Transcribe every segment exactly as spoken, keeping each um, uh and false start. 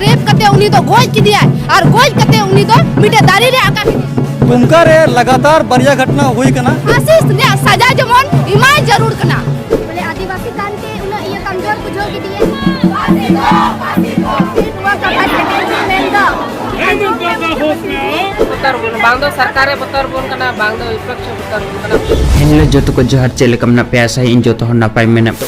Rape ᱠᱟᱛᱮ ᱩᱱᱤ ᱫᱚ ᱜᱚᱡ ᱠᱮᱫᱮᱭᱟᱭ, ᱟᱨ ᱜᱚᱡ ᱠᱟᱛᱮ ᱩᱱᱤ ᱫᱚ ᱢᱤᱫᱴᱮᱡ ᱫᱟᱨᱮ ᱨᱮ ᱟᱠᱟ ᱠᱮᱫᱮᱭᱟᱭ᱾ ᱫᱩᱢᱠᱟ ᱨᱮ ᱞᱟᱜᱟᱛᱟᱨ ᱵᱟᱨᱭᱟ ᱜᱷᱚᱴᱱᱟ ᱦᱩᱭ ᱠᱟᱱᱟ᱾ ᱯᱷᱟᱸᱥᱤ ᱨᱮᱭᱟᱜ ᱥᱟᱡᱟ ᱡᱮᱢᱚᱱ ᱮᱢᱟᱭ ᱡᱟᱹᱨᱩᱲ ᱠᱟᱱᱟ᱾ ᱵᱚᱞᱮ ᱟᱹᱫᱤᱵᱟᱹᱥᱤ ᱠᱟᱱᱛᱮ ᱩᱱᱟᱹᱜ ᱤᱭᱟᱹ ᱠᱚᱢᱡᱳᱨ ᱵᱩᱡᱷᱟᱹᱣ ᱠᱮᱫᱮᱭᱟ᱾ ᱱᱚᱣᱟ ᱠᱟᱛᱷᱟ ᱥᱮᱴᱮᱨ ᱢᱮᱱ ᱫᱚ᱾ ᱵᱚᱛᱚᱨ ᱵᱚᱱ, ᱵᱟᱝ ᱫᱚ ᱥᱚᱨᱠᱟᱨᱮ ᱵᱚᱛᱚᱨ ᱵᱚᱱ ᱠᱟᱱᱟ, ᱵᱟᱝ ᱫᱚ ᱵᱤᱯᱚᱠᱠᱷᱚ ᱵᱚᱛᱚᱨ ᱵᱚᱱ ᱠᱟᱱᱟ᱾ ᱦᱮᱸ, ᱦᱮᱞᱳ ᱡᱚᱛᱚ ᱠᱚ ᱡᱚᱦᱟᱨ, ᱪᱮᱫ ᱞᱮᱠᱟ ᱢᱮᱱᱟᱜ ᱯᱮᱭᱟ? ᱟᱥᱟᱭᱟᱹᱧ ᱡᱚᱛᱚ ᱦᱚᱲ ᱱᱟᱯᱟᱭ ᱢᱮᱱᱟᱜ ᱯᱮ᱾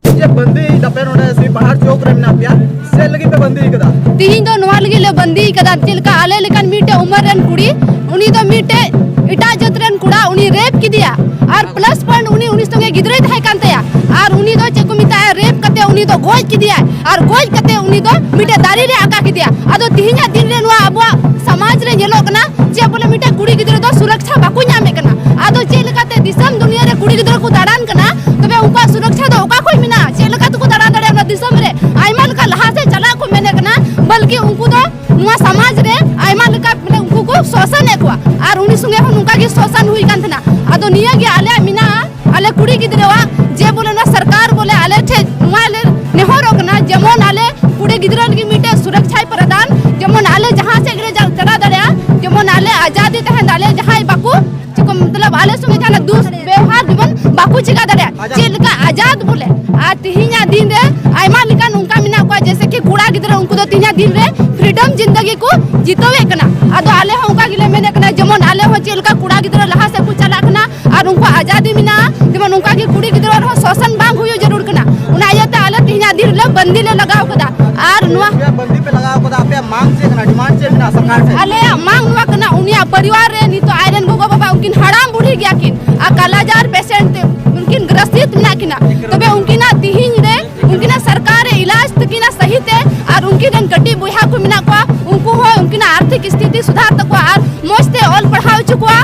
ᱪᱮᱫ ᱵᱟᱹᱱᱫᱤ ᱫᱟᱯᱮ ᱱᱚᱰᱮ ᱥᱤ ᱯᱟᱦᱟᱲ ᱪᱚᱠ ᱨᱮ ᱢᱮᱱᱟᱜ ᱯᱮᱭᱟ? ᱪᱮᱫ ᱞᱟᱹᱜᱤᱫ ᱯᱮ ᱵᱟᱹᱱᱫᱤ ᱠᱟᱫᱟ? ᱛᱤᱦᱤᱧ ᱫᱚ ᱱᱚᱣᱟ ᱞᱟᱹᱜᱤᱫ ᱞᱮ ᱵᱟᱹᱱᱫᱤ ᱠᱟᱫᱟ, ᱪᱮᱫ ᱞᱮᱠᱟ ᱟᱞᱮ ᱞᱮᱠᱟᱱ ᱢᱤᱫᱴᱮᱡ ᱩᱢᱮᱨ ᱨᱮᱱ ᱠᱩᱲᱤ, ᱩᱱᱤ ᱫᱚ ᱢᱤᱫᱴᱮᱡ ᱮᱴᱟᱜ ᱡᱟᱹᱛ ᱨᱮᱱ ᱠᱚᱲᱟ, ᱩᱱᱤ ᱨᱮᱯ ᱠᱮᱫᱮᱭᱟ, ᱟᱨ ᱯᱞᱟᱥ ᱯᱚᱭᱮᱱᱴ ᱩᱱᱤ, ᱩᱱᱤ ᱥᱚᱸᱜᱮ ᱜᱤᱫᱽᱨᱟᱹᱭ ᱛᱟᱦᱮᱸ ᱠᱟᱱ ᱛᱟᱭᱟ, ᱟᱨ ᱩᱱᱤ ᱫᱚ ᱪᱮᱫ ᱠᱚ ᱢᱮᱛᱟᱜᱼᱟ, ᱨᱮᱯ ᱠᱟᱛᱮ ᱩᱱᱤ ᱫᱚ ᱜᱚᱡ ᱠᱮᱫᱮᱭᱟᱭ, ᱟᱨ ᱜᱚᱡ ᱠᱟᱛᱮ ᱩᱱᱤ ᱫᱚ ᱢᱤᱫᱴᱮᱡ ᱫᱟᱨᱮ ᱨᱮ ᱟᱠᱟ ᱠᱮᱫᱮᱭᱟ᱾ ᱟᱫᱚ ᱛᱤᱦᱤᱧᱟᱜ ᱫᱤᱱ ᱨᱮ ᱱᱚᱣᱟ ᱟᱵᱚᱣᱟᱜ ᱥᱚᱢᱟᱡᱽ ᱨᱮ ᱧᱮᱞᱚᱜ ᱠᱟᱱᱟ ᱡᱮ ᱵᱚᱞᱮ ᱢᱤᱫᱴᱮᱡ ᱠᱩᱲᱤ ᱜᱤᱫᱽᱨᱟᱹ ᱫᱚ ᱥᱩᱨᱚᱠᱪᱷᱟ ᱵᱟᱠᱚ ᱧᱟᱢᱮᱫ ᱠᱟᱱᱟ᱾ ᱟᱫᱚ ᱪᱮᱫ ᱞᱮᱠᱟᱛᱮ ᱫᱤᱥᱚᱢ ᱫᱩᱱᱤᱭᱟᱹ ᱨᱮ ᱠᱩᱲᱤ ᱜᱤᱫᱽᱨᱟᱹ ᱠᱚ ᱫᱟᱬᱟᱱ ᱠᱟᱱᱟ, ᱛᱚᱵᱮ ᱩᱱᱠᱩᱣᱟᱜ ᱥᱩᱨᱚᱠᱪᱷᱟ ᱫᱚ ᱚᱠᱟ ᱠᱷᱚᱡ ᱢᱮᱱᱟᱜᱼᱟ? ᱪᱮᱫ ᱞᱮᱠᱟ ᱛᱮᱠᱚ ᱫᱟᱬᱟ ᱫᱟᱲᱮᱭᱟᱜᱼᱟ ᱚᱱᱟ ᱫᱤᱥᱚᱢ ᱨᱮ? ᱟᱭᱢᱟ ᱞᱮᱠᱟ ᱞᱟᱦᱟ ᱥᱮᱫ ᱪᱟᱞᱟᱜ ᱠᱚ ᱢᱮᱱᱮᱫ ᱠᱟᱱᱟ, ᱵᱚᱞᱠᱤ ᱩᱱᱠᱩ ᱫᱚ ᱱᱚᱣᱟ ᱥᱚᱢᱟᱡᱽ ᱨᱮ ᱟᱭᱢᱟ ᱞᱮᱠᱟ, ᱢᱟᱱᱮ, ᱩᱱᱠᱩ ᱠᱚ ᱥᱳᱥᱟᱱᱮᱫ ᱠᱚᱣᱟ, ᱟᱨ ᱩᱱᱤ ᱥᱚᱸᱜᱮ ᱦᱚᱸ ᱱᱚᱝᱠᱟ ᱜᱮ ᱥᱳᱥᱟᱱ ᱦᱩᱭ ᱠᱟᱱ ᱛᱟᱦᱮᱱᱟ᱾ ᱟᱫᱚ ᱱᱤᱭᱟᱹ ᱜᱮ ᱟᱞᱮᱭᱟᱜ ᱢᱮᱱᱟᱜᱼᱟ, ᱟᱞᱮ ᱠᱩᱲᱤ ᱜᱤᱫᱽᱨᱟᱹᱣᱟᱜ ᱡᱮ ᱵᱚᱞᱮ ᱱᱚᱣᱟ ᱥᱚᱨᱠᱟᱨ ᱵᱚᱞᱮ ᱟᱞᱮ ᱴᱷᱮᱡ ᱱᱚᱣᱟ ᱞᱮ ᱱᱮᱦᱚᱨᱚᱜ ᱠᱟᱱᱟ, ᱡᱮᱢᱚᱱ ᱟᱞᱮ ᱠᱩᱲᱤ ᱜᱤᱫᱽᱨᱟᱹ ᱞᱟᱹᱜᱤᱫ ᱢᱤᱫᱴᱮᱡ ᱥᱩᱨᱚᱠᱪᱷᱟᱭ ᱯᱨᱚᱫᱟᱱ, ᱡᱮᱢᱚᱱ ᱟᱞᱮ ᱡᱟᱦᱟᱸ ᱥᱮᱫ ᱜᱮᱞᱮ ᱪᱟ-, ᱪᱟᱞᱟᱣ ᱫᱟᱲᱮᱭᱟᱜᱼᱟ, ᱡᱮᱢᱚᱱ ᱟᱞᱮ ᱟᱡᱟᱫᱤ ᱛᱟᱦᱮᱱ ᱛᱟᱞᱮ, ᱡᱟᱦᱟᱸᱭ ᱵᱟᱠᱚ ᱪᱮᱫ ᱠᱚ ᱢᱚᱛᱞᱚᱵ ᱟᱞᱮ ᱥᱚᱸᱜᱮ ᱡᱟᱦᱟᱱᱟᱜ ᱫᱩᱥ ᱵᱮᱣᱦᱟᱨ ᱡᱮᱢᱚᱱ ᱵᱟᱠᱚ ᱪᱮᱠᱟ ᱫᱟᱲᱮᱭᱟᱜᱼᱟ, ᱟᱡᱟᱫ᱾ ᱪᱮᱫ ᱞᱮᱠᱟ ᱟᱡᱟᱫ ᱵᱚᱞᱮ᱾ ᱟᱨ ᱛᱤᱦᱤᱧᱟᱜ ᱫᱤᱱ ᱨᱮ ᱟᱭᱢᱟ ᱞᱮᱠᱟᱱ ᱚᱱᱠᱟ ᱢᱮᱱᱟᱜ ᱠᱚᱣᱟ, ᱡᱮᱭᱥᱮ ᱠᱤ ᱠᱚᱲᱟ ᱜᱤᱫᱽᱨᱟᱹ, ᱩᱱᱠᱩ ᱫᱚ ᱛᱤᱦᱤᱧᱟᱜ ᱫᱤᱱ ᱨᱮ ᱯᱷᱨᱤᱰᱚᱢ ᱡᱤᱱᱫᱟᱹᱜᱤ ᱠᱚ ᱡᱤᱛᱟᱹᱣᱮᱫ ᱠᱟᱱᱟ᱾ ᱟᱫᱚ ᱟᱞᱮ ᱦᱚᱸ ᱚᱱᱠᱟ ᱜᱮᱞᱮ ᱢᱮᱱᱮᱫ ᱠᱟᱱᱟ, ᱡᱮᱢᱚᱱ ᱟᱞᱮ ᱦᱚᱸ ᱪᱮᱫ ᱞᱮᱠᱟ ᱠᱚᱲᱟ ᱜᱤᱫᱽᱨᱟᱹ ᱞᱟᱦᱟ ᱥᱮᱫ ᱠᱚ ᱪᱟᱞᱟᱜ ᱠᱟᱱᱟ ᱟᱨ ᱩᱱᱠᱩᱣᱟᱜ ᱟᱡᱟᱫᱤ ᱢᱮᱱᱟᱜᱼᱟ, ᱡᱮᱢᱚᱱ ᱚᱱᱠᱟ ᱜᱮ ᱠᱩᱲᱤ ᱜᱤᱫᱽᱨᱟᱹ ᱨᱮᱦᱚᱸ ᱥᱳᱥᱟᱱ ᱵᱟᱝ ᱦᱩᱭᱩᱜ ᱡᱟᱹᱨᱩᱲ ᱠᱟᱱᱟ᱾ ᱚᱱᱟ ᱤᱭᱟᱹᱛᱮ ᱟᱞᱮ ᱛᱤᱦᱤᱧᱟᱜ ᱫᱤᱱ ᱨᱮᱞᱮ ᱵᱟᱹᱱᱫᱤ ᱞᱮ ᱞᱟᱜᱟᱣ ᱠᱟᱫᱟ᱾ ᱟᱨ ᱱᱚᱣᱟ ᱟᱯᱮᱭᱟᱜ ᱵᱟᱹᱱᱫᱤ ᱯᱮ ᱞᱟᱜᱟᱣ ᱠᱟᱫᱟ, ᱟᱯᱮᱭᱟᱜ ᱢᱟᱝ ᱪᱮᱫ ᱠᱟᱱᱟ? ᱰᱤᱢᱟᱱᱰ ᱪᱮᱫ ᱢᱮᱱᱟᱜᱼᱟ ᱥᱚᱨᱠᱟᱨ ᱴᱷᱮᱱ? ᱟᱞᱮᱭᱟᱜ ᱢᱟᱝ ᱱᱚᱣᱟ ᱠᱟᱱᱟ, ᱩᱱᱤᱭᱟᱜ ᱯᱚᱨᱤᱵᱟᱨ ᱨᱮ ᱱᱤᱛᱚᱜ ᱟᱡ ᱨᱮᱱ ᱜᱚᱜᱚ ᱵᱟᱵᱟ ᱩᱱᱠᱤᱱ ᱦᱟᱲᱟᱢ ᱵᱩᱲᱦᱤ ᱜᱮᱭᱟ ᱠᱤᱱ ᱟᱨ ᱠᱟᱞᱟᱡᱟᱨ ᱯᱮᱥᱮᱱᱴ ᱛᱮ ᱩᱱᱠᱤᱱ ᱜᱨᱟᱥᱤᱛ ᱢᱮᱱᱟᱜ ᱠᱤᱱᱟ᱾ ᱛᱚᱵᱮ ᱩᱱᱠᱤᱱᱟᱜ ᱛᱤᱦᱤᱧ ᱨᱮ ᱩᱱᱠᱤᱱᱟᱜ ᱥᱚᱨᱠᱟᱨ ᱨᱮ ᱤᱞᱟᱡᱽ ᱛᱟᱹᱠᱤᱱᱟ ᱥᱟᱹᱦᱤ ᱛᱮ, ᱟᱨ ᱩᱱᱠᱤᱱ ᱨᱮᱱ ᱠᱟᱹᱴᱤᱡ ᱵᱚᱭᱦᱟ ᱠᱚ ᱢᱮᱱᱟᱜ ᱠᱚᱣᱟ, ᱩᱱᱠᱩ ᱦᱚᱸ ᱩᱱᱠᱤᱱᱟᱜ ᱟᱨᱛᱷᱤᱠ ᱥᱛᱷᱤᱛᱤ ᱥᱩᱫᱷᱟᱨ ᱛᱟᱠᱚᱣᱟ ᱟᱨ ᱢᱚᱡᱽ ᱛᱮ ᱚᱞ ᱯᱟᱲᱦᱟᱣ ᱦᱚᱪᱚ ᱠᱚᱣᱟ᱾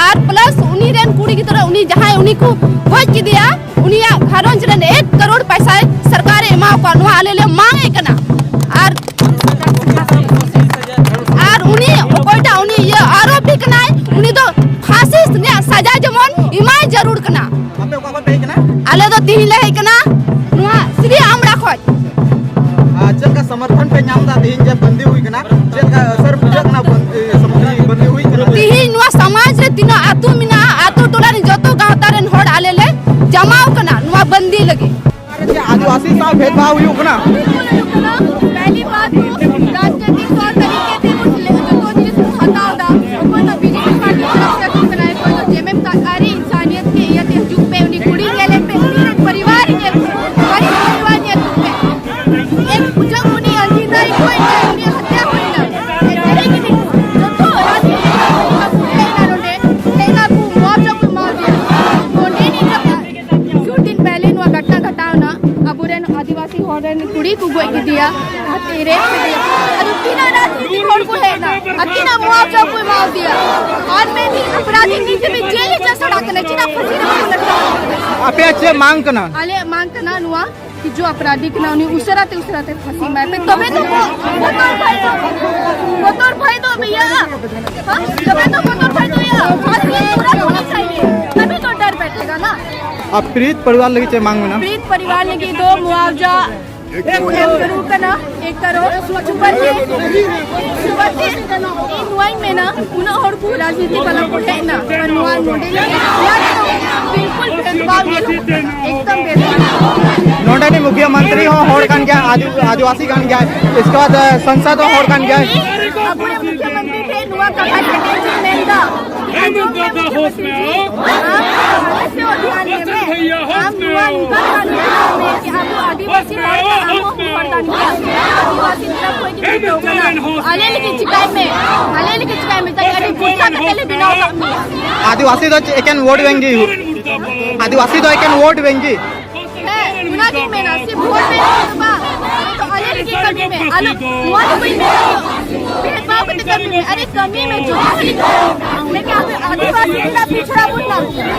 ᱟᱨ ᱯᱞᱟᱥ ᱩᱱᱤ ᱨᱮᱱ ᱠᱩᱲᱤ ᱜᱤᱫᱽᱨᱟᱹ, ᱩᱱᱤ ᱡᱟᱦᱟᱸᱭ ᱩᱱᱤ ᱠᱚ ᱜᱚᱡ ᱠᱮᱫᱮᱭᱟ, ᱩᱱᱤᱭᱟᱜ ᱜᱷᱟᱨᱚᱸᱡᱽ ᱨᱮᱱ ᱮᱠ ᱠᱟᱨᱳᱲ ᱯᱚᱭᱥᱟᱭ ᱥᱚᱨᱠᱟᱨᱮ ᱮᱢᱟ ᱠᱚᱣᱟ, ᱱᱚᱣᱟ ᱟᱞᱮ ᱞᱮ ᱢᱟᱝ ᱮᱫ ᱠᱟᱱᱟ᱾ ᱟᱨ, ᱟᱨ ᱩᱱᱤ ᱚᱠᱚᱭᱴᱟᱜ ᱩᱱᱤ ᱤᱭᱟᱹ ᱟᱨᱳᱯᱤ ᱠᱟᱱᱟᱭ, ᱩᱱᱤ ᱫᱚ ᱯᱷᱟᱸᱥᱤ ᱨᱮᱭᱟᱜ ᱥᱟᱡᱟ ᱡᱮᱢᱚᱱ ᱮᱢᱟᱭ ᱡᱟᱹᱨᱩᱲ ᱠᱟᱱᱟ᱾ ᱟᱯᱮ ᱚᱠᱟ ᱠᱷᱚᱱ ᱯᱮ ᱦᱮᱡ ᱠᱟᱱᱟ? ᱟᱞᱮ ᱫᱚ ᱛᱤᱦᱤᱧ ᱞᱮ ᱦᱮᱡ ᱠᱟᱱᱟ ᱱᱚᱣᱟ ᱥᱨᱤ ᱟᱢᱲᱟ ᱠᱷᱚᱡ᱾ ᱟᱨ ᱪᱮᱫ ᱞᱮᱠᱟ ᱥᱚᱢᱚᱨᱛᱷᱚᱱ ᱯᱮ ᱧᱟᱢ ᱮᱫᱟ? ᱛᱮᱦᱮᱧ ᱡᱮ ᱵᱟᱹᱱᱫᱤ ᱦᱩᱭ ᱠᱟᱱᱟ, ᱪᱮᱫ ᱞᱮᱠᱟ ᱟᱹᱥᱟᱹᱨ ᱵᱩᱡᱷᱟᱹᱜ ᱠᱟᱱᱟ ᱵᱟᱹᱱᱫᱤ, ᱥᱚᱢᱚᱨᱛᱷᱚᱱ ᱵᱟᱹᱱᱫᱤ ᱦᱩᱭ ᱠᱟᱱᱟ? ᱛᱮᱦᱮᱧ ᱱᱚᱣᱟ ᱥᱚᱢᱟᱡᱽ ᱨᱮ ᱛᱤᱱᱟᱹᱜ ᱟᱹᱛᱩ ᱢᱮᱱᱟᱜᱼᱟ, ᱟᱹᱛᱩ ᱴᱚᱞᱟ ᱨᱮᱱ ᱡᱚᱛᱚ ᱜᱟᱶᱛᱟ ᱨᱮᱱ ᱦᱚᱲ ᱟᱞᱮ ᱞᱮ ᱡᱟᱢᱟᱣ ᱠᱟᱱᱟ ᱱᱚᱣᱟ ᱵᱟᱹᱱᱫᱤ ᱞᱟᱹᱜᱤᱫ᱾ ᱪᱮᱫ ᱟᱹᱫᱤᱵᱟᱹᱥᱤ ᱥᱟᱶ ᱵᱷᱮᱫᱽᱵᱷᱟᱣ ᱦᱩᱭᱩᱜ ᱠᱟᱱᱟ? ᱯᱮᱦᱞᱤ ᱵᱟᱛ ᱛᱚ ᱨᱟᱡᱽᱱᱤᱛᱤᱠ ᱛᱚᱨ ᱛᱟᱨᱤᱠᱮ ᱛᱮ ᱠᱩᱪ ᱞᱮ-, ᱡᱚᱛᱚ ᱡᱤᱱᱤᱥ ᱠᱚ ᱦᱟᱛᱟᱣ ᱮᱫᱟ᱾ ᱚᱠᱚᱭ ᱫᱚ ᱵᱤᱡᱮᱯᱤ ᱯᱟᱨᱴᱤ ᱛᱚᱨᱚᱯ ᱥᱮ ᱦᱤᱡᱩᱜ ᱠᱟᱱᱟᱭ, ᱚᱠᱚᱭ ᱫᱚ ᱡᱮᱢᱮᱢ ᱛᱟ-, ᱟᱨᱮ ᱤᱱᱥᱟᱱᱤᱭᱚᱛ ᱠᱮ ᱤᱭᱟᱹ ᱛᱮ ᱦᱤᱡᱩᱜ ᱯᱮ, ᱩᱱᱤ ᱠᱩᱲᱤ ᱧᱮᱞᱮ ᱯᱮ, ᱩᱱᱤ ᱨᱮᱱ ᱯᱚᱨᱤᱵᱟᱨ ᱧᱮᱞ ᱯᱮ, ᱯᱚᱨᱤᱵᱟᱨ ᱧᱮᱞ ᱯᱮ᱾ ᱮᱠ ᱯᱩᱡᱟᱹ ᱩᱱᱤ ᱟᱸᱡᱤᱫᱟᱭ ᱠᱚᱭ ᱩᱱᱤ ᱦᱚᱛᱭᱟ ᱦᱩᱭᱱᱟ᱾ ᱮ, ᱛᱮᱦᱮᱧ ᱜᱮ ᱡᱚᱛᱚ ᱨᱟᱡᱽᱱᱤᱛᱤ ᱠᱚ ᱦᱮᱡ ᱮᱱᱟ ᱱᱚᱰᱮ, ᱦᱮᱡ ᱮᱱᱟ ᱠᱚ, ᱢᱚᱡᱽ ᱠᱚ ᱮᱢᱟ ᱫᱮᱭᱟ᱾ ᱱᱚᱰᱮ ᱱᱤᱡ ᱠᱤᱪᱷᱩ ᱫᱤᱱ ᱯᱮᱦᱞᱮ ᱱᱚᱣᱟ ᱜᱷᱚᱴᱱᱟ ᱜᱷᱚᱴᱟᱣ ᱮᱱᱟ, ᱟᱵᱚᱨᱮᱱ ᱟᱹᱫᱤᱵᱟᱹᱥᱤ ᱦᱚᱲ ᱨᱮᱱ ᱠᱩᱲᱤ ᱠᱚ ᱜᱚᱡ ᱠᱮᱫᱮᱭᱟ, ᱦᱟᱛᱤ ᱨᱮ᱾ ᱟᱫᱚ ᱛᱤᱱᱟᱹᱜ ᱨᱟᱡᱽᱱᱤᱛᱤ ᱦᱚᱲ ᱠᱚ ᱦᱮᱡ ᱮᱱᱟ ᱟᱨ ᱛᱤᱱᱟᱹᱜ ᱢᱩᱟᱣᱡᱟ ᱠᱚ ᱮᱢᱟ ᱫᱮᱭᱟ? ᱟᱨ ᱢᱮᱱᱫᱟᱹᱧ ᱟᱯᱨᱟᱫᱷᱤ ᱱᱤᱡᱮ ᱵᱤ ᱡᱮᱞ ᱨᱮ ᱪᱟᱞᱟᱣ ᱥᱟᱲᱟ ᱠᱟᱱᱟ, ᱪᱮᱫᱟᱜ ᱯᱷᱟᱹᱥᱤ ᱨᱮ ᱵᱟᱠᱚ ᱞᱟᱴᱠᱟᱣ? ᱟᱯᱮᱭᱟᱜ ᱪᱮᱫ ᱢᱟᱝ ᱠᱟᱱᱟ? ᱟᱞᱮᱭᱟᱜ ᱢᱟᱝ ᱠᱟᱱᱟ ᱱᱚᱣᱟ ᱠᱤ ᱡᱚ ᱟᱯᱨᱟᱫᱷᱤ ᱠᱟᱱᱟ ᱩᱱᱤ ᱩᱥᱟᱹᱨᱟ ᱛᱮ ᱩᱥᱟᱹᱨᱟ ᱛᱮ ᱯᱷᱟᱹᱥᱤ ᱮᱢᱟᱭ ᱯᱮ, ᱛᱚᱵᱮ ᱛᱚ ᱵᱚ-, ᱵᱚᱛᱚᱨ ᱵᱷᱟᱭ ᱫᱚ, ᱵᱚᱛᱚᱨ ᱵᱷᱟᱭ ᱫᱚ ᱵᱷᱮᱭᱟ, ᱦᱟᱸ? ᱛᱚᱵᱮ ᱛᱚ ᱵᱚᱛᱚᱨ ᱵᱷᱟᱭ ᱫᱚ ᱭᱟ, ᱯᱷᱟᱹᱥᱤ ᱯᱩᱨᱟ ᱦᱳᱱᱟ ᱪᱟᱦᱤᱭᱮ, ᱛᱟᱵᱷᱤ ᱛᱚ ᱰᱟᱨ ᱵᱮᱴᱷᱮᱜᱟ ᱱᱟ᱾ ᱟᱨ ᱯᱤᱲᱤᱛ ᱯᱚᱨᱤᱵᱟᱨ ᱞᱟᱹᱜᱤᱫ ᱪᱮᱫ ᱢᱟᱝ ᱢᱮᱱᱟᱜᱼᱟ? ᱯᱤᱲᱤᱛ ᱯᱚᱨᱤᱵᱟᱨ ᱞᱟᱹᱜᱤᱫ ᱫᱚ ᱢᱩᱟᱣᱡᱟ ᱮᱢ ᱡᱟᱹᱨᱩᱲ ᱠᱟᱱᱟ, ᱮᱠ crore super check, super check. ᱤᱧ ᱱᱚᱣᱟᱧ ᱢᱮᱱᱟ, ᱩᱱᱟᱹᱜ ᱦᱚᱲ ᱠᱚ ᱨᱟᱡᱽᱱᱤᱛᱤ ᱵᱟᱞᱟ ᱠᱚ ᱦᱮᱡ ᱮᱱᱟ, ᱟᱨ ᱱᱚᱣᱟ ᱱᱚᱰᱮ ᱱᱚᱣᱟ ᱨᱮᱫᱚ ᱵᱤᱞᱠᱩᱞ ᱵᱷᱮᱫᱽᱵᱷᱟᱣ ᱧᱮᱞᱚᱜ ᱠᱟᱱᱟ, ᱮᱠᱫᱚᱢ ᱵᱷᱮᱫᱽᱵᱷᱟᱣ᱾ ᱱᱚᱰᱮᱱᱤᱡ ᱢᱩᱠᱷᱤᱭᱟᱹ ᱢᱚᱱᱛᱨᱤ ᱦᱚᱸ ᱦᱚᱲ ᱠᱟᱱ ᱜᱮᱭᱟ, ᱟᱹᱫᱤ-, ᱟᱹᱫᱤᱵᱟᱹᱥᱤ ᱠᱟᱱ ᱜᱮᱭᱟᱭ, ᱤᱥᱠᱮ ᱵᱟᱫ, ᱥᱚᱝᱥᱚᱫ ᱦᱚᱸ ᱦᱚᱲ ᱠᱟᱱ ᱜᱮᱭᱟᱭ᱾ ᱟᱵᱚᱨᱮᱱ ᱢᱩᱠᱷᱭᱟᱢᱚᱱᱛᱨᱤ ᱴᱷᱮᱱ ᱱᱚᱣᱟ ᱠᱟᱛᱷᱟ ᱥᱮᱴᱮᱨ ᱦᱚᱪᱚᱧ ᱢᱮᱱᱫᱟ᱾ ᱟᱸᱡᱚᱢ ᱢᱮ ᱢᱩᱠᱷᱭᱟᱢᱚᱱᱛᱨᱤ ᱡᱤ, ᱟᱢ ᱟᱯᱮ ᱥᱮᱫ ᱫᱷᱮᱭᱟᱱ ᱮᱢ ᱢᱮ᱾ ᱟᱢ ᱱᱚᱣᱟ ᱱᱚᱝᱠᱟ ᱠᱟᱱ ᱜᱮᱭᱟ ᱢᱮ ᱠᱤ ᱟᱵᱚ ᱟᱹᱫᱤᱵᱟᱹᱥᱤ ᱦᱚᱲ ᱠᱟᱱᱟ, ᱟᱢ ᱦᱚᱸ ᱦᱚᱲ ᱠᱟᱱ ᱜᱮᱭᱟ᱾ ᱟᱹᱫᱤᱵᱟᱹᱥᱤ ᱛᱚᱨᱚᱯ ᱠᱷᱚᱱ ᱜᱮ ᱡᱤᱛᱟᱹᱣ ᱠᱟᱱᱟ᱾ ᱟᱞᱮ ᱞᱟᱹᱜᱤᱫ ᱪᱤᱠᱟᱭ ᱢᱮ, ᱟᱞᱮ ᱞᱟᱹᱜᱤᱫ ᱪᱤᱠᱟᱭ ᱢᱮ, ᱛᱟᱠᱤ ᱟᱹᱰᱤ ᱡᱳᱨ ᱠᱟᱛᱮ ᱞᱮ ᱵᱮᱱᱟᱣ ᱠᱟᱜ ᱢᱮᱭᱟ᱾ ᱟᱹᱫᱤᱵᱟᱹᱥᱤ ᱫᱚ ᱮᱠᱮᱱ ᱵᱷᱳᱴ ᱵᱮᱝᱠ ᱜᱮ ᱦᱩᱭᱩᱜ, ᱟᱹᱫᱤᱵᱟᱹᱥᱤ ᱫᱚ ᱮᱠᱮᱱ ᱵᱷᱳᱴ ᱵᱮᱝᱠ ᱜᱮ᱾ ᱦᱮᱸ, ᱚᱱᱟᱜᱤᱧ ᱢᱮᱱᱟ, ᱥᱤᱨᱯ ᱵᱷᱳᱴ ᱵᱮᱝᱠ ᱫᱚ ᱵᱟᱝ, ᱛᱚ ᱟᱞᱮ ᱞᱟᱹᱜᱤᱫ ᱠᱟᱹᱢᱤ ᱢᱮ, ᱟᱞᱚ, ᱱᱚᱣᱟ ᱫᱚ ᱵᱟᱹᱧ ᱢᱮᱱᱟ, ᱵᱷᱮᱫᱽᱵᱷᱟᱣ ᱠᱟᱛᱮ ᱠᱟᱹᱢᱤ ᱢᱮ, ᱟᱨᱮ ᱠᱟᱹᱢᱤ ᱢᱮ, ᱡᱚᱛᱚ ᱦᱚᱲ ᱞᱟᱹᱜᱤᱫ ᱠᱟᱹᱢᱤ ᱢᱮ᱾ ᱞᱮᱠᱟ ᱟᱹᱫᱤᱵᱟᱹᱥᱤ ᱞᱮᱠᱟ ᱯᱤᱪᱷᱲᱟ ᱵᱚᱱ ᱧᱟᱢ ᱠᱮᱫᱟ᱾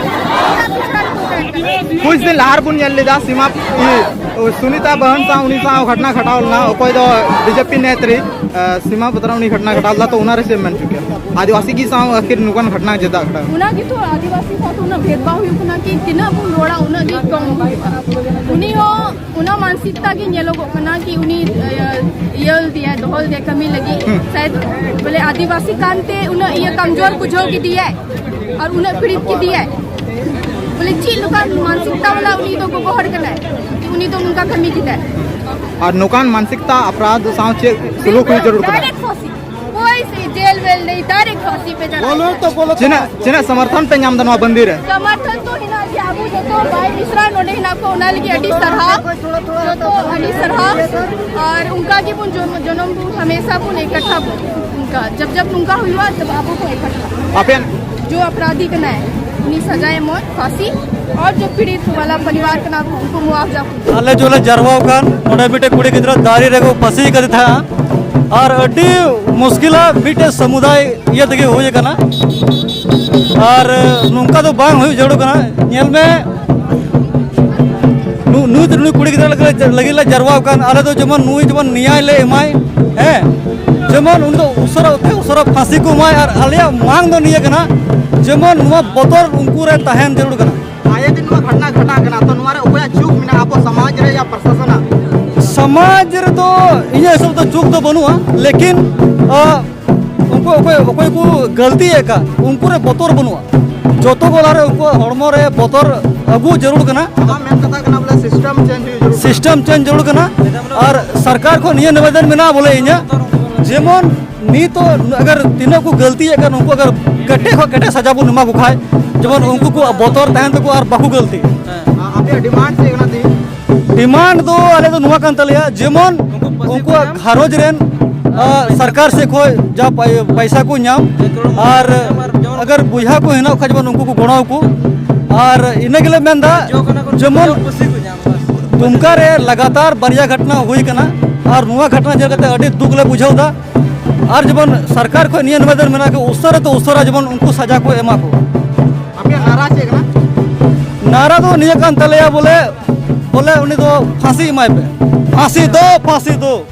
ᱚᱱᱟ ᱯᱤᱪᱷᱲᱟ ᱠᱚ ᱛᱟᱦᱮᱸ ᱠᱟᱱᱟ᱾ ᱠᱩᱪ ᱫᱤᱱ ᱞᱟᱦᱟ ᱨᱮᱵᱚᱱ ᱧᱮᱞ ᱞᱮᱫᱟ ᱥᱤᱢᱟ, ᱤ, ᱥᱩᱱᱤᱛᱟ ᱵᱟᱦᱟᱱ ᱥᱟᱶ, ᱩᱱᱤ ᱥᱟᱶ ᱜᱷᱚᱴᱱᱟ ᱜᱷᱚᱴᱟᱣ ᱞᱮᱱᱟ, ᱚᱠᱚᱭ ᱫᱚ ᱵᱤᱡᱮᱯᱤ ᱱᱮᱛᱨᱤ, ᱟ, ᱥᱤᱢᱟ ᱵᱚᱛᱨᱟ ᱩᱱᱤ ᱜᱷᱚᱴᱱᱟ ᱜᱷᱚᱴᱟᱣ ᱞᱮᱫᱟ᱾ ᱛᱚ ᱚᱱᱟ ᱨᱮ ᱪᱮᱫ ᱮᱢ ᱢᱮᱱ ᱦᱚᱪᱚ ᱠᱮᱭᱟ? ᱟᱹᱫᱤᱵᱟᱹᱥᱤ ᱜᱮ ᱥᱟᱶ ᱟᱹᱠᱷᱤᱨ ᱱᱚᱝᱠᱟᱱ ᱜᱷᱚᱴᱱᱟ ᱪᱮᱫᱟᱜ ᱜᱷᱚᱴᱟᱣ? ᱚᱱᱟ ᱜᱮᱛᱚ ᱟᱹᱫᱤᱵᱟᱹᱥᱤ ᱥᱟᱶ ᱩᱱᱟᱹᱜ ᱵᱷᱮᱫᱽᱵᱷᱟᱣ ᱦᱩᱭᱩᱜ ᱠᱟᱱᱟ ᱠᱤ ᱛᱤᱱᱟᱹᱜ ᱵᱚᱱ ᱨᱚᱲᱟ ᱩᱱᱟᱹᱜ ᱜᱮ ᱠᱚᱢ ᱦᱩᱭᱩᱜᱼᱟ᱾ ᱩᱱᱤ ᱦᱚᱸ ᱚᱱᱟ ᱢᱟᱱᱥᱤᱠᱛᱟ ᱜᱮ ᱧᱮᱞᱚᱜᱚᱜ ᱠᱟᱱᱟ ᱠᱤ ᱩᱱᱤ, ᱤᱭᱟᱹ, ᱤᱭᱟᱹ ᱞᱮᱫᱮᱭᱟᱭ, ᱫᱚᱦᱚ ᱞᱮᱫᱮᱭᱟᱭ ᱠᱟᱹᱢᱤ ᱞᱟᱹᱜᱤᱫ᱾ ᱦᱩᱸ᱾ ᱥᱟᱭᱟᱫ ᱵᱚᱞᱮ ᱟᱹᱫᱤᱵᱟᱹᱥᱤ ᱠᱟᱱᱛᱮ ᱩᱱᱟᱹᱜ ᱤᱭᱟᱹ ᱠᱟᱢᱡᱳᱨ ᱵᱩᱡᱷᱟᱹᱣ ᱠᱮᱫᱮᱭᱟᱭ ᱟᱨ ᱩᱱᱟᱹᱜ ᱯᱤᱲᱤᱛ ᱠᱮᱫᱮᱭᱟᱭ᱾ ᱵᱚᱞᱮ ᱪᱮᱫ ᱞᱮᱠᱟᱱ ᱢᱟᱱᱥᱤᱠᱛᱟ ᱵᱟᱞᱟ ᱩᱱᱤ ᱫᱚ ᱜᱚᱜᱚ ᱦᱚᱲ ᱠᱟᱱᱟᱭ, ᱩᱱᱤ ᱫᱚ ᱱᱚᱝᱠᱟ ᱠᱟᱹᱢᱤ ᱠᱮᱫᱟᱭ᱾ ᱟᱨ ᱱᱚᱝᱠᱟᱱ ᱢᱟᱱᱥᱤᱠᱛᱟ ᱟᱯᱨᱟᱫᱷ ᱥᱟᱶ ᱪᱮᱫ ᱥᱩᱞᱩᱠ ᱦᱩᱭ ᱡᱟᱹᱨᱩᱲ ᱠᱟᱱᱟ? ᱰᱟᱭᱨᱮᱠᱴ ᱯᱷᱟᱸᱥᱤ, ᱠᱳᱭ ᱥᱮ ᱡᱮᱞ ᱣᱮᱞ ᱱᱮᱭ, ᱰᱟᱭᱨᱮᱠᱴ ᱯᱷᱟᱸᱥᱤ ᱯᱮ ᱪᱟᱞᱟᱣ᱾ ᱛᱤᱱᱟᱹᱜ, ᱛᱤᱱᱟᱹᱜ ᱥᱚᱢᱚᱨᱛᱷᱚᱱ ᱯᱮ ᱧᱟᱢ ᱮᱫᱟ ᱱᱚᱣᱟ ᱵᱟᱱᱫᱤ ᱨᱮ? ᱥᱚᱢᱚᱨᱛᱷᱚᱱ ᱫᱚ ᱦᱮᱱᱟᱜ ᱜᱮᱭᱟ, ᱟᱵᱚ ᱡᱚᱛᱚ ᱵᱟᱭ ᱢᱤᱥᱨᱟ ᱱᱚᱰᱮ ᱦᱮᱱᱟᱜ ᱠᱚ, ᱚᱱᱟ ᱞᱟᱹᱜᱤᱫ ᱟᱹᱰᱤ ᱥᱟᱨᱦᱟᱣ, ᱡᱚᱛᱚ ᱟᱹᱰᱤ ᱥᱟᱨᱦᱟᱣ᱾ ᱟᱨ ᱚᱱᱠᱟ ᱜᱮᱵᱚᱱ ᱡᱚᱱ-, ᱡᱚᱱᱚᱢ ᱵᱚᱱ ᱦᱟᱢᱮᱥᱟ ᱵᱚᱱ ᱮᱠᱟᱴᱷᱟ ᱵᱚᱱ, ᱚᱱᱠᱟ ᱡᱟᱵ ᱡᱟᱵ ᱱᱚᱝᱠᱟ ᱦᱩᱭᱩᱜᱼᱟ ᱛᱚᱵ ᱟᱵᱚ ᱠᱚ ᱮᱠᱟᱴᱷᱟ᱾ ᱟᱯᱮᱱ? ᱡᱚ ᱟᱯᱨᱟᱫᱷᱤ ᱠᱟᱱᱟᱭ ᱩᱱᱤ ᱥᱟᱡᱟ ᱮᱢᱚᱜ, ᱯᱷᱟᱸᱥᱤ, ᱟᱨ ᱡᱚ ᱯᱤᱲᱤᱛ ᱣᱟᱞᱟ ᱯᱚᱨᱤᱵᱟᱨ ᱠᱟᱱᱟ ᱠᱚ ᱩᱱᱠᱩ ᱢᱩᱟᱣᱡᱟ ᱠᱚ᱾ ᱟᱞᱮ ᱡᱚᱞᱮ ᱡᱟᱨᱣᱟ ᱟᱠᱟᱱ ᱱᱚᱰᱮ ᱢᱤᱫᱴᱮᱡ ᱠᱩᱲᱤ ᱜᱤᱫᱽᱨᱟᱹ ᱫᱟᱨᱮ ᱨᱮᱠᱚ ᱯᱷᱟᱸᱥᱤ ᱠᱟᱫᱮ ᱛᱟᱦᱮᱸᱜᱼᱟ, ᱟᱨ ᱟᱹᱰᱤ ᱢᱩᱥᱠᱤᱞᱟᱜ ᱢᱤᱫᱴᱮᱡ ᱥᱟᱢᱩᱫᱟᱭ ᱤᱭᱟᱹ ᱛᱮᱜᱮ ᱦᱩᱭ ᱟᱠᱟᱱᱟ᱾ ᱟᱨ ᱱᱚᱝᱠᱟ ᱫᱚ ᱵᱟᱝ ᱦᱩᱭᱩᱜ ᱡᱟᱹᱨᱩᱲ ᱠᱟᱱᱟ᱾ ᱧᱮᱞ ᱢᱮ, ᱱᱩ-, ᱱᱩᱭ ᱫᱚ ᱱᱩᱭ ᱠᱩᱲᱤ ᱜᱤᱫᱽᱨᱟᱹ ᱞᱟᱹᱜᱤᱫ, ᱞᱟᱹᱜᱤᱫ ᱞᱮ ᱡᱟᱨᱣᱟ ᱟᱠᱟᱱ, ᱟᱞᱮ ᱫᱚ ᱡᱮᱢᱚᱱ ᱱᱩᱭ ᱡᱮᱢᱚᱱ ᱱᱮᱭᱟᱭ ᱞᱮ ᱮᱢᱟᱭ, ᱦᱮᱸ, ᱡᱮᱢᱚᱱ ᱩᱱᱤ ᱫᱚ ᱩᱥᱟᱹᱨᱟ ᱛᱮ ᱩᱥᱟᱹᱨᱟ ᱯᱷᱟᱸᱥᱤ ᱠᱚ ᱮᱢᱟᱭ᱾ ᱟᱨ ᱟᱞᱮᱭᱟᱜ ᱢᱟᱝ ᱫᱚ ᱱᱤᱭᱟᱹ ᱠᱟᱱᱟ, ᱡᱮᱢᱚᱱ ᱱᱚᱣᱟ ᱵᱚᱛᱚᱨ ᱩᱱᱠᱩ ᱨᱮ ᱛᱟᱦᱮᱱ ᱡᱟᱹᱨᱩᱲ ᱠᱟᱱᱟ᱾ ᱟᱭᱮ ᱫᱤᱱ ᱱᱚᱣᱟ ᱜᱷᱚᱴᱱᱟ ᱜᱷᱚᱴᱟᱜ ᱠᱟᱱᱟ, ᱛᱚ ᱱᱚᱣᱟ ᱨᱮ ᱚᱠᱚᱭᱟᱜ ᱪᱩᱠ ᱢᱮᱱᱟᱜᱼᱟ ᱟᱵᱚ ᱥᱚᱢᱟᱡᱽ ᱨᱮ ᱭᱟ ᱯᱨᱚᱥᱟᱥᱚᱱᱟᱜ? ᱥᱚᱢᱟᱡᱽ ᱨᱮᱫᱚ ᱤᱧᱟᱹᱜ ᱦᱤᱥᱟᱹᱵ ᱫᱚ ᱪᱩᱠ ᱫᱚ ᱵᱟᱹᱱᱩᱜᱼᱟ, ᱞᱮᱠᱤᱱ, ᱟ, ᱩᱱᱠᱩ ᱚᱠᱚᱭ, ᱚᱠᱚᱭ ᱠᱚ ᱜᱟᱹᱞᱛᱤᱭᱮᱫ ᱠᱟᱱ ᱩᱱᱠᱩ ᱨᱮ ᱵᱚᱛᱚᱨ ᱵᱟᱹᱱᱩᱜᱼᱟ᱾ ᱡᱚᱛᱚ ᱜᱚᱞᱟ ᱨᱮ ᱩᱱᱠᱩᱣᱟᱜ ᱦᱚᱲᱢᱚ ᱨᱮ ᱵᱚᱛᱚᱨ ᱟᱹᱜᱩ ᱡᱟᱹᱨᱩᱲ ᱠᱟᱱᱟ᱾ ᱟᱢᱟᱜ ᱢᱮᱱ ᱠᱟᱛᱷᱟ ᱠᱟᱱᱟ ᱵᱚᱞᱮ ᱥᱤᱥᱴᱮᱢ ᱪᱮᱧᱡᱽ ᱦᱩᱭᱩᱜ ᱡᱟᱹᱨᱩᱲ ᱠᱟᱱᱟ᱾ ᱥᱤᱥᱴᱮᱢ ᱪᱮᱧᱡᱽ ᱡᱟᱹᱨᱩᱲ ᱠᱟᱱᱟ᱾ ᱟᱨ ᱥᱚᱨᱠᱟᱨ ᱠᱷᱚᱱ ᱱᱤᱭᱟᱹ ᱱᱤᱵᱮᱫᱚᱱ ᱢᱮᱱᱟᱜᱼᱟ ᱵᱚᱞᱮ ᱤᱧᱟᱹᱜ, ᱡᱮᱢᱚᱱ ᱱᱤᱛᱚᱜ ᱟᱜᱟᱨ ᱛᱤᱱᱟᱹᱜ ᱠᱚ ᱜᱟᱹᱞᱛᱤᱭᱮᱫ ᱠᱟᱱ ᱩᱱᱠᱩ ᱟᱜᱟᱨ ᱠᱮᱴᱮᱡ ᱠᱷᱚᱱ ᱠᱮᱴᱮᱡ ᱥᱟᱡᱟ ᱵᱚᱱ ᱮᱢᱟ ᱠᱚ ᱠᱷᱟᱡ, ᱡᱮᱢᱚᱱ ᱩᱱᱠᱩ ᱠᱚᱣᱟᱜ ᱵᱚᱛᱚᱨ ᱛᱟᱦᱮᱱ ᱛᱟᱠᱚᱣᱟ ᱟᱨ ᱵᱟᱠᱚ ᱜᱟᱹᱞᱛᱤ᱾ ᱟ-, ᱟᱯᱮᱭᱟᱜ ᱰᱤᱢᱟᱱᱰ ᱪᱮᱫ ᱠᱟᱱᱟ ᱛᱤᱦᱤᱧ? ᱰᱤᱢᱟᱱᱰ ᱫᱚ ᱟᱞᱮ ᱫᱚ ᱱᱚᱣᱟ ᱠᱟᱱ ᱛᱟᱞᱮᱭᱟ, ᱡᱮᱢᱚᱱ ᱩᱱᱠᱩᱣᱟᱜ ᱜᱷᱟᱨᱚᱸᱡᱽ ᱨᱮᱱ, ᱟ, ᱥᱚᱨᱠᱟᱨ ᱥᱮᱫ ᱠᱷᱚᱱ ᱡᱟ ᱯᱟᱭ-, ᱯᱚᱭᱥᱟ ᱠᱚ ᱧᱟᱢ, ᱟᱨ ᱟᱜᱟᱨ ᱵᱚᱭᱦᱟ ᱠᱚ ᱦᱮᱱᱟᱜ ᱠᱷᱟᱡ ᱡᱮᱢᱚᱱ ᱩᱱᱠᱩ ᱠᱚ ᱜᱚᱲᱚ ᱟᱠᱚ᱾ ᱟᱨ ᱤᱱᱟᱹ ᱜᱮᱞᱮ ᱢᱮᱱᱫᱟ, ᱡᱮᱢᱚᱱ ᱫᱩᱢᱠᱟ ᱨᱮ ᱞᱟᱜᱟᱛᱟᱨ ᱵᱟᱨᱭᱟ ᱜᱷᱚᱴᱱᱟ ᱦᱩᱭ ᱠᱟᱱᱟ, ᱟᱨ ᱱᱚᱣᱟ ᱜᱷᱚᱴᱱᱟ ᱧᱮᱞ ᱠᱟᱛᱮ ᱟᱹᱰᱤ ᱫᱩᱠ ᱞᱮ ᱵᱩᱡᱷᱟᱹᱣ ᱮᱫᱟ᱾ ᱟᱨ ᱡᱮᱢᱚᱱ ᱥᱚᱨᱠᱟᱨ ᱠᱷᱚᱱ ᱱᱤᱭᱟᱹ ᱱᱤᱵᱮᱫᱚᱱ ᱢᱮᱱᱟᱜᱼᱟ ᱠᱤ ᱩᱥᱟᱹᱨᱟ ᱛᱮ ᱩᱥᱟᱹᱨᱟ ᱡᱮᱢᱚᱱ ᱩᱱᱠᱩ ᱥᱟᱡᱟ ᱠᱚ ᱮᱢᱟ ᱠᱚ᱾ ᱟᱯᱮᱭᱟᱜ ᱱᱟᱨᱟ ᱪᱮᱫ ᱠᱟᱱᱟ? ᱱᱟᱨᱟ ᱫᱚ ᱱᱤᱭᱟᱹ ᱠᱟᱱ ᱛᱟᱞᱮᱭᱟ ᱵᱚᱞᱮ, ᱵᱚᱞᱮ ᱩᱱᱤ ᱫᱚ ᱯᱷᱟᱸᱥᱤ ᱮᱢᱟᱭ ᱯᱮ᱾ ᱯᱷᱟᱸᱥᱤ ᱫᱚ, ᱯᱷᱟᱸᱥᱤ ᱫᱚ᱾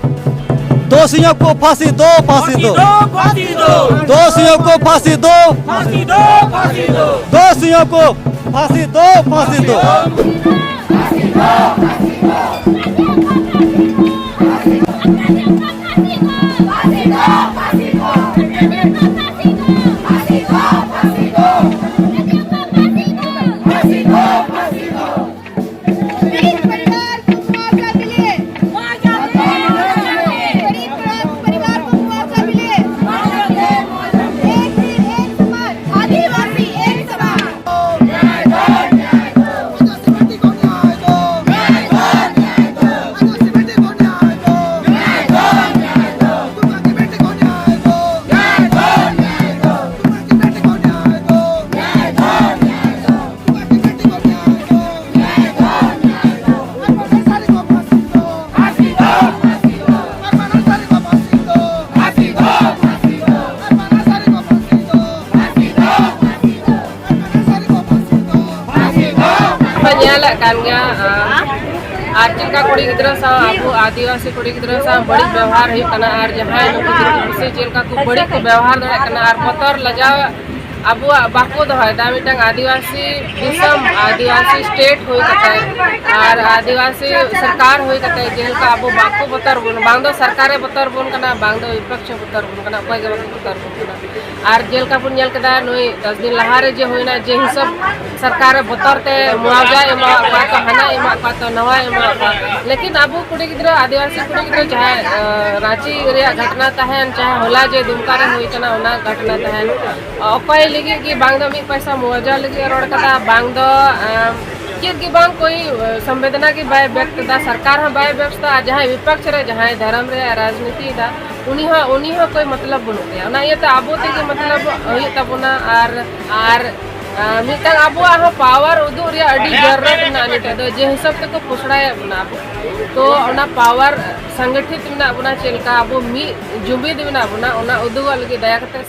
ᱫᱳᱥᱤᱭᱳ ᱠᱚ ᱯᱷᱟᱸᱥᱤ ᱫᱚ, ᱯᱷᱟᱸᱥᱤ ᱫᱚ᱾ ᱯᱷᱟᱸᱥᱤ ᱫᱚ, ᱯᱷᱟᱸᱥᱤ ᱫᱚ᱾ ᱫᱳᱥᱤᱭᱳ ᱠᱚ ᱯᱷᱟᱸᱥᱤ ᱫᱚ᱾ ᱯᱷᱟᱸᱥᱤ ᱫᱚ, ᱯᱷᱟᱸᱥᱤ ᱫᱚ᱾ ᱫᱳᱥᱤᱭᱳ ᱠᱚ ᱯᱷᱟᱸᱥᱤ ᱫᱚ, ᱯᱷᱟᱸᱥᱤ ᱫᱚ᱾ पीड़ित परिवार को मुआवजा मिले। पीड़ित परिवार को मुआवजा मिले। एक दिल, एक समाज, आदिवासी एक समाज। ᱯᱮ ᱧᱮᱞᱮᱫ ᱠᱟᱱ ᱜᱮᱭᱟ, ᱟᱨ ᱪᱮᱫ ᱞᱮᱠᱟ ᱠᱩᱲᱤ ᱜᱤᱫᱽᱨᱟᱹ ᱥᱟᱶ, ᱟᱵᱚ ᱟᱹᱫᱤᱵᱟᱹᱥᱤ ᱠᱩᱲᱤ ᱜᱤᱫᱽᱨᱟᱹ ᱥᱟᱶ ᱵᱟᱹᱲᱤᱡ ᱵᱮᱣᱦᱟᱨ ᱦᱩᱭᱩᱜ ᱠᱟᱱᱟ, ᱟᱨ ᱡᱟᱦᱟᱸᱭ ᱱᱩᱠᱩ ᱫᱤᱠᱩ ᱯᱩᱥᱤ ᱪᱮᱫ ᱞᱮᱠᱟ ᱠᱚ ᱵᱟᱹᱲᱤᱡ ᱠᱚ ᱵᱮᱣᱦᱟᱨ ᱫᱟᱲᱮᱭᱟᱜ ᱠᱟᱱᱟ, ᱟᱨ ᱵᱚᱛᱚᱨ ᱞᱟᱡᱟᱣ ᱟᱵᱚᱣᱟᱜ ᱵᱟᱠᱚ ᱫᱚᱦᱚᱭᱮᱫᱟ᱾ ᱢᱤᱫᱴᱟᱝ ᱟᱹᱫᱤᱵᱟᱹᱥᱤ ᱫᱤᱥᱚᱢ, ᱟᱹᱫᱤᱵᱟᱹᱥᱤ ᱥᱴᱮᱴ ᱦᱩᱭ ᱠᱟᱛᱮ ᱟᱨ ᱟᱹᱫᱤᱵᱟᱹᱥᱤ ᱥᱚᱨᱠᱟᱨ ᱦᱩᱭ ᱠᱟᱛᱮ ᱡᱮᱞᱮᱠᱟ ᱟᱵᱚ ᱵᱟᱠᱚ ᱵᱚᱛᱚᱨ ᱵᱚᱱ, ᱵᱟᱝ ᱫᱚ ᱥᱚᱨᱠᱟᱨᱮ ᱵᱚᱛᱚᱨ ᱵᱚᱱ ᱠᱟᱱᱟ, ᱵᱟᱝ ᱫᱚ ᱵᱤᱯᱚᱠᱠᱷᱚ ᱵᱚᱛᱚᱨ ᱵᱚᱱ ᱠᱟᱱᱟ, ᱚᱠᱚᱭ ᱜᱮ ᱵᱟᱠᱚ ᱵᱚᱛᱚᱨ ᱵᱚᱱ ᱠᱟᱱᱟ᱾ ᱟᱨ ᱡᱮᱞᱮᱠᱟ ᱵᱚᱱ ᱧᱮᱞ ᱠᱮᱫᱟ, ᱱᱩᱭ ᱫᱚᱥ ᱫᱤᱱ ᱞᱟᱦᱟᱨᱮ ᱡᱮ ᱦᱩᱭᱱᱟ, ᱡᱮ ᱦᱤᱥᱟᱹᱵ ᱥᱚᱨᱠᱟᱨ ᱵᱚᱛᱚᱨ ᱛᱮ ᱢᱩᱟᱣᱡᱟᱭ ᱮᱢᱟᱣᱟᱫ ᱠᱚᱣᱟ, ᱛᱚ ᱦᱟᱱᱟᱭ ᱮᱢᱟᱣᱟᱫ ᱠᱚᱣᱟ, ᱛᱚ ᱱᱟᱣᱟᱭ ᱮᱢᱟᱣᱟᱫ ᱠᱚᱣᱟ, ᱞᱮᱠᱤᱱ ᱟᱵᱚ ᱠᱩᱲᱤ ᱜᱤᱫᱽᱨᱟᱹ, ᱟᱹᱫᱤᱵᱟᱹᱥᱤ ᱠᱩᱲᱤ ᱜᱤᱫᱽᱨᱟᱹ ᱡᱟᱦᱟᱸᱭ, ᱟᱸ, ᱨᱟᱸᱪᱤ ᱨᱮᱭᱟᱜ ᱜᱷᱚᱴᱱᱟ ᱛᱟᱦᱮᱱ, ᱪᱟᱦᱮ ᱦᱚᱞᱟ ᱡᱮ ᱫᱩᱢᱠᱟ ᱨᱮ ᱦᱩᱭ ᱠᱟᱱᱟ, ᱚᱱᱟ ᱜᱷᱚᱴᱱᱟ ᱛᱟᱦᱮᱱ, ᱚᱠᱚᱭ ᱞᱟᱹᱜᱤᱫ ᱜᱮ ᱵᱟᱝ ᱫᱚ ᱢᱤᱫ ᱯᱚᱭᱥᱟ ᱢᱩᱟᱣᱡᱟ ᱞᱟᱹᱜᱤᱫ ᱮ ᱨᱚᱲ ᱠᱟᱫᱟ, ᱵᱟᱝ ᱫᱚ, ᱟᱸ, ᱪᱮᱫ ᱜᱮ ᱵᱟᱝ, ᱠᱳᱭ, ᱟᱸ, ᱥᱚᱢᱵᱮᱫᱱᱟ ᱜᱮ ᱵᱟᱭ ᱵᱮᱠᱛ ᱮᱫᱟ, ᱥᱚᱨᱠᱟᱨ ᱦᱚᱸ ᱵᱟᱭ ᱵᱮᱠᱛ ᱮᱫᱟ, ᱟᱨ ᱡᱟᱦᱟᱸᱭ ᱵᱤᱯᱚᱠᱠᱷ ᱨᱮ ᱡᱟᱦᱟᱸᱭ ᱫᱷᱚᱨᱚᱢ ᱨᱮᱭᱟᱜ ᱨᱟᱡᱽᱱᱤᱛᱤ ᱮᱫᱟ, ᱩᱱᱤ ᱦᱚᱸ, ᱩᱱᱤ ᱦᱚᱸ ᱠᱳᱭ ᱢᱚᱛᱞᱚᱵ ᱵᱟᱹᱱᱩᱜ ᱛᱟᱭᱟ᱾ ᱚᱱᱟ ᱤᱭᱟᱹᱛᱮ ᱟᱵᱚ ᱛᱮᱜᱮ ᱢᱚᱛᱞᱚᱵ ᱦᱩᱭᱩᱜ ᱛᱟᱵᱚᱱᱟ᱾ ᱟᱨ, ᱟᱨ ᱟᱨ ᱢᱤᱫᱴᱟᱝ ᱟᱵᱚᱣᱟᱜ ᱦᱚᱸ ᱯᱟᱣᱟᱨ ᱩᱫᱩᱜ ᱨᱮᱭᱟᱜ ᱟᱹᱰᱤ ᱡᱟᱹᱨᱩᱲ ᱢᱮᱱᱟᱜᱼᱟ ᱱᱤᱛᱚᱜ ᱫᱚ, ᱡᱮ ᱦᱤᱥᱟᱹᱵ ᱛᱮᱠᱚ ᱯᱚᱥᱲᱟᱭᱮᱫ ᱵᱚᱱᱟ ᱟᱵᱚ᱾ ᱛᱚ ᱚᱱᱟ ᱯᱟᱣᱟᱨ ᱥᱚᱝᱜᱚᱴᱷᱤᱛ ᱢᱮᱱᱟᱜ ᱵᱚᱱᱟ, ᱪᱮᱫ ᱞᱮᱠᱟ ᱟᱵᱚ ᱢᱤᱫ ᱡᱩᱢᱤᱫ ᱢᱮᱱᱟᱜ ᱵᱚᱱᱟ, ᱚᱱᱟ ᱩᱫᱩᱜᱚᱜ ᱞᱟᱹᱜᱤᱫ ᱫᱟᱭᱟ ᱠᱟᱛᱮ